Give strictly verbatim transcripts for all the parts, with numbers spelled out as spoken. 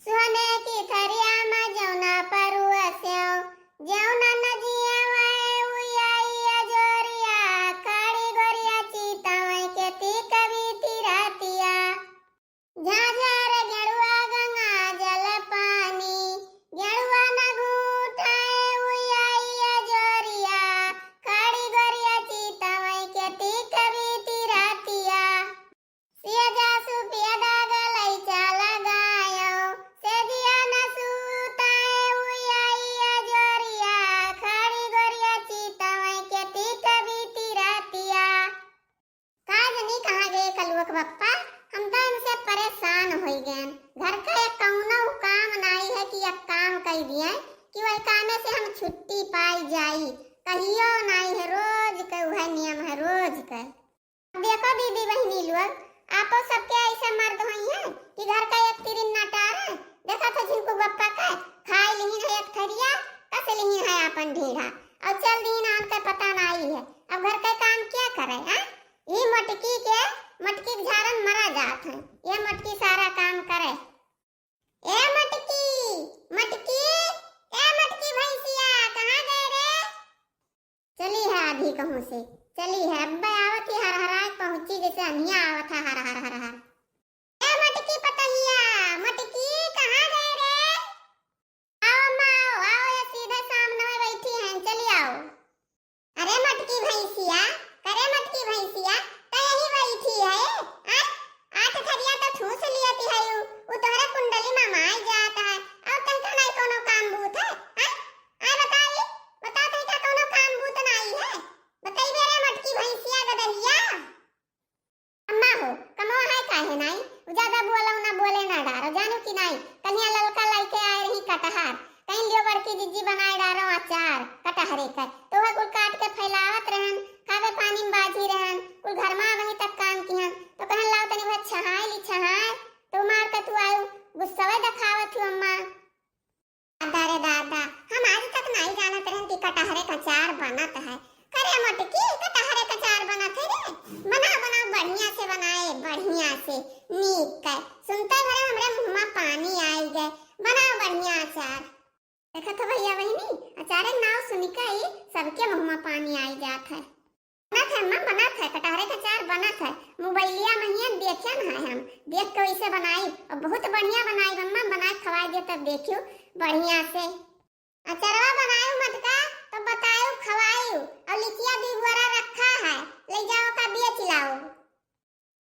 सोने की थरिया में जौना परुआ सेव, जौना नदिया में उयाई अजोरिया, खड़ी गोरिया चितवई के तीक बीती रातिया। झाझर गेड़ुआ गंगा जल पानी, गेड़ुआ न घूटाए उयाई अजोरिया, खड़ी गोरिया चितवई के तीक बीती रातिया। सिया जासु पिया दाग लइचा लगायो, सेजिया न सूताए उयाई अजोरिया, खड़ी गोरिया चितवई के तीक बीती रातिया। का जनी कहाँ गए कलुआ के बप्पा, हम तो इनसे परेशान होई गए। घर का एक कौनो काम नाई है कि एक काम कई दिए कि वही कामे से हम छुट्टी पाई जाई। कहियो नाई है, रोज के वह नियम है, रोज के। अब देखो दीदी बहिनी लोग, आपो सबके ऐसे मर्द होई हैं कि घर का एक तिरिन ना टारे। देखा तो झिनकू बप्पा के खाए लिहिन है एक थरिया, कस लिहिन है आपन ढीढ़ा और चल दीन, आन के पता नाई है। अब घर का काम क्या करे, हैं? ई मटकी के, मटकी के झारन मरा जात है, ये मटकी सारा काम करे। ए मटकी, मटकी, ए मटकी भैंसिया, कहाँ गए रे? चली है आधी कहूँ से, चली है, अब्बे आवत ही हर हराए पहुँची, जैसे अनिया आवत है हर हर हर हर। ए मटकी पतहिया, मटकी कहाँ गए रे? आओ अम्मा, आओ, आओ, ये सीधे सामने में बैठी हैं, चली आओ। अरे मटकी भैंसिया, करे मटकी भैंसिया, त यही बैठी है, आ? आठ थरिया तो ठूस लियत है उ, उ तोहरे कुंडली में माई जात है, और तनका नहीं कोनो काम बूत है, आ? आ बताई, बता तनका कोनो काम बूत नाई है, बताई बे रे मटकी भैंसिया गदहिया। अम्मा हो, कमवा है काहे नाई? उ ज्यादा बोलो ना, बोले ना डारो, जानू कि नाई? कलिया ललका लइके आए रही कटहर, कहीं लियो बड़की जिज्जी बनाए डारो अचार कटहरे का, तो वह कुल काट के फैलावत रहन, खावे पानी में बाझी रहन, कुल घर में वहीं तक काम किहन, तो कहन लाओ तनी वह छहाए ली छहाए, तो मार के तू आयु गुस्सवे देखावत हूँ अम्मा। दादा रे दादा, हम आज तक नाई जानत रहन कि कटहरे का चार बनत है। करे मोटकी, कटहरे का चार बनत है रे? बनाओ, बनाओ, बढ़िया से बनाए, बढ़िया से, नीक के। सुनते भरे हमरे मुँह में पानी आई गए। बनाओ बढ़िया अचार। देखत हो भैया बहिनी, अचारे नाव सुनिका ही सबके मुँह में पानी आई जात है। बनत है अम्मा, बनत है, कटहरे का चार बनत है। मोबाइलिया में ही देखे न है हम, देख के वैसे बनाई, और बहुत बढ़िया बनाई अम्मा, बनाए खवाए दे तब देखियो बढ़िया से। अचरवा बनायू मटका तो बतायू खवायू, और लिचिया दुई बोरा रखा है, ले जाओ का बेच लाओ।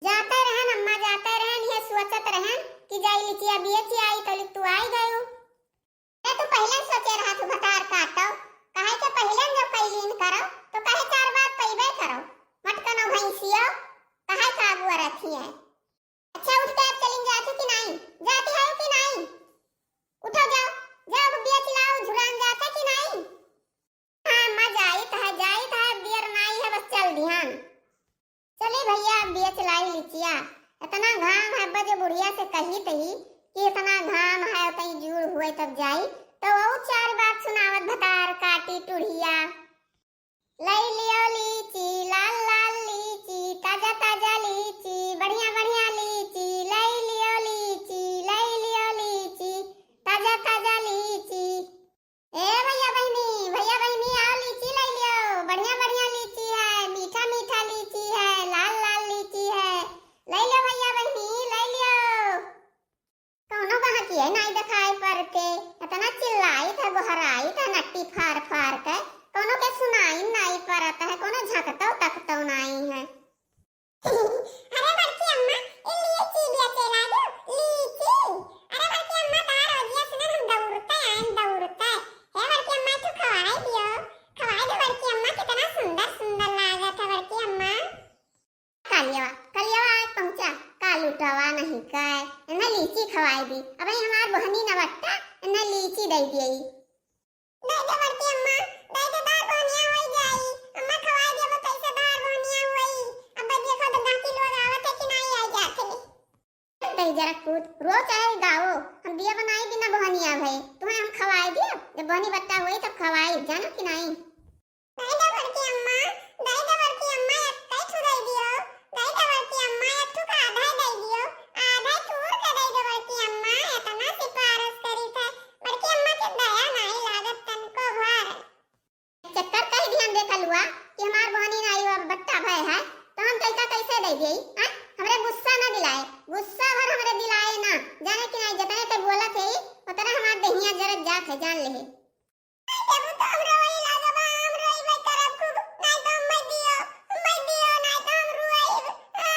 जाते रहन अम्मा, जाते रहन, ये सोचत रहन कि जाई लिचिया बेच आई, तो तू आई गयू। अरे तू पहिले सोचे रहा तू भतार काटो, काहे के पहिले न जब कैलीन करो, तो काहे चार बात पइबे करो। मटकनो भैंसियो, काहे का अगुआ रखी है। अच्छा उठ के अब चलिन जाती कि नाई, जाती है कि नाई? उठो जाओ, जाओ अब बेच लाओ, झुरान जाते कि नाई? हाँ अम्मा, जाइत है, जाइत है, अब देर नाई है, बस चल दिहन। चली भैया, अब बेच लाई लिचिया। इतना घाम है, बजे बुढ़िया से कही तही कि इतना घाम है, तई जूड़ हुए तब जाई। तो वो चार बात सुनावत भतार काटी टुढ़िया। लई लियो लीची, लाल लाल लीची, ताजा ताजा लीची, बढ़िया बढ़िया लीची, लई लियो लीची, लई लियो लीची, ताजा ताजा लीची। ए भैया बहिनी, भैया बहिनी, आओ लीची लई लियो, बढ़िया बढ़िया लीची है, मीठा मीठा लीची है, लाल लाल लीची है, लई लियो भैया बहिनी, लई लियो। कौनो गहकी है नाई देखाई परते, इतना चिल्लाई था, गोहराई था, नट्टी फार फार के, कौनो के सुनाई नाई परत है, कौनो झकतौ तकतौ नाई है। अरे बड़की अम्मा, ए लीची बेचे लागू, लीची। अरे बड़की अम्मा, तार वजिया से ना हम दौड़ते आएन, दौड़ते। हे बड़की अम्मा, तू खवाई दियो, खवाई दो बड़की अम्मा, कितना सुंदर सुंदर लागत है बड़की अम्मा। कलियवा, कलियवा आज पहुँचा, का लुटवा नहीं काय, इन्हें लीची खवाई दी। अब ये हमार बहनी न बट्टा, इन्हें लीची दे दिए। दे दे बड़की अम्मा, दे दे, दार बहनिया होई जाई। अम्मा खवाई देबो कैसे दार बहनिया होई? अब देखो तो गाँव की लोग आवत है कि नहीं आई जात है। दे जरा कूद, रो चाहे गाओ, हम दिया बनाई बिना बहनिया भई, तुम्हें हम खवाई दिया, जब बहनी बट्टा होई तब खवाई, जानो कि नहीं? दे दे बड़की अम्मा, दे दे बड़की अम्मा, एक कई ठू दे दियो, दे दे बड़की अम्मा, एक ठू का आधा दे दियो, आधा तूर के दे दे बड़की अम्मा, इतना से प्यार है, जान लेहे। देबू तो हम रोई लागबा, हम रोइबे करब खूब, नाहीं तो हम मर दियो, मर दियो, नाहीं तो हम रोइब। आ।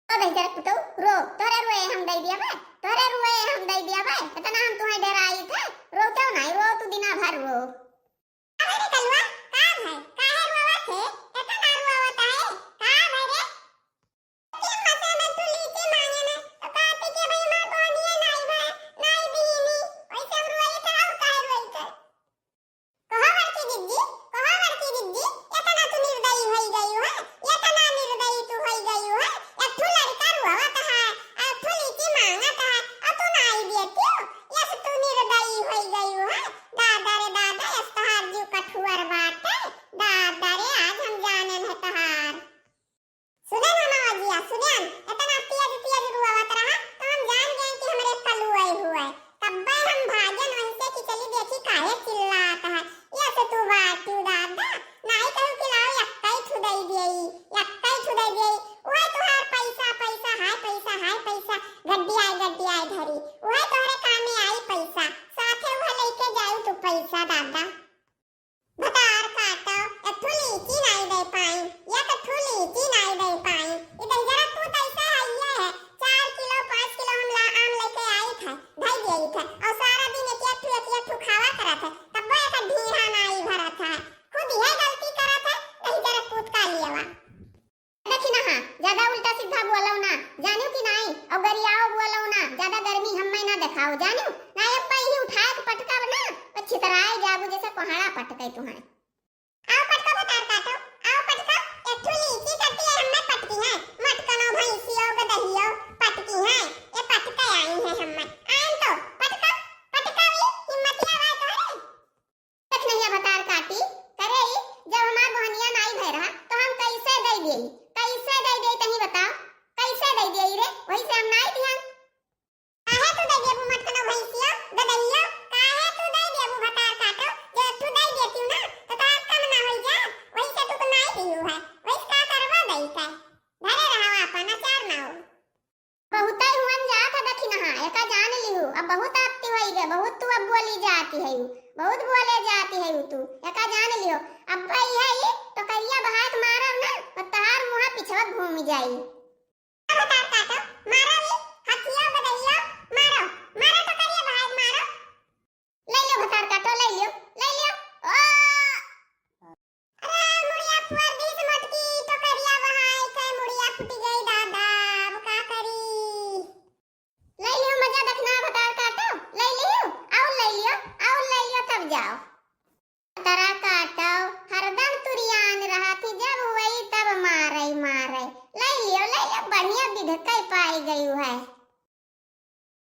ओ दहिजरक पुतऊ, रो, तोहरे रोए हम दइ दियाबे, तोहरे रोए हम दइ दियाबे, एतना हम तुहैं डेराइत है, रोतेउ नाहीं, रो तू दिना भर रो। अरे रे कलुआ, का भय, काहे रोवत है, एतना रोवत है, का भय रे? तीन मसे में तू लीची मांगे में, तो कहती कि भाई हमार बहनिया नाई भय, नाई दीनी, वैसे हम रोई तो और काहे रोई थे? कहो बड़की दीदी, कहो बड़की दीदी, एतना तू निर्दयी होई गई है, एतना निर्दयी तू होई गई है, एक ठो लड़का रोवत है, एक ठो लीची मांगत है, और तू नाई देती हो, यस तू निर्दयी होई गई है, दादा रे दादा, यस तोहार जीव कठुअर बाटे, दादा रे आज हम जानेन है तोहार। सुनेन हमार जिया, सुनेन, एतना तेज तेज रुआवत रहा, तो हम जान गए कि हमरे कलुआई हुए। तब्बे हम भागेन वहीं से कि चली देखी काहे चिल्लात है। यस तू बाटू दादा, नाई कहू कि लाओ यक्कई ठुदई देई, यक्कई ठुदई देई। वह तुहार पैसा, पैसा, हाय पैसा, हाय पैसा, गड्डी आई, गड्डी आई धरी। वह तोहरे कामे आई पैसा, साथे वह लेके जाई तू पैसा दादा। भतार काटो, एक ठो लीची नाई दे पाई, एक ठो लीची नाई दे पाई। ई दहिजरा पूत ऐसे हइये है, चार किलो, पाँच किलो हम ला आम लेके आई थे, धई दिए थे, और सारा दिन एक एक ठो, एक एक ठो खावा करत है, तब्बो एक ढीहा नाई भरत है। खुद यह गलती करत है, दहिजरा पूत का लियवा। देखी ना, हाँ, ज्यादा उल्टा सीधा बोलो ना, जानियो कि नाई, और गरियाओ बोलो ना, ज्यादा गर्मी हम्मे ना देखाओ, जानियो ना, अब यही उठाए के पटका ना, और छितराए जाबू जैसे कोहड़ा पटके तुहाई। आओ पटको भतार काटो, आओ पटको, एक ठो लीची कटी है, हम्मे पटकी है, मटकनो भैंसियो गदहियो पटकी है, ये पटके आई है हम्मे, आइन तो पटको, पटको ई हिम्मतिया बा तोहरे। देख नहिया भतार काटी, करे ई, जब हमार बहनिया नाई भय रहा, तो हम कैसे दे देई? कैसे दे देई तनी बताओ? कैसे दे देई रे? वही से हम नाई दिहन। काहे तू दे देबू मटकनो भैंसियो, गदहियो? काहे तू दे देबू भतार काटो? जो तू दे देती ना, तो तोहार कम ना होई जा, वही से तू तो नाई दिहू है। वही से का करबो दई के? घरे रहो आपन, अचार ना हो। बहुतै हुअन जात है दखिनहा, एका जान लिहू, अब बहुत आपती होई गए, बहुत तू अब बोली जाती है, बहुत बोले जाती है तू, एका जान लिहो। अब भाई है ये टोकरिया बहाए के मारब ना, और तहार मुँह पिछवा घूम जाई। अब तार काटो, मारो ये, हथिया बदलियो, मारो, मारो टोकरिया बहाए के मारो। ले लियो भतार काटो, ले लियो, ले लियो। ओ! अरे मुड़िया फुअर दीस मोटकी, टोकरिया बहाए के मुड़िया फूटी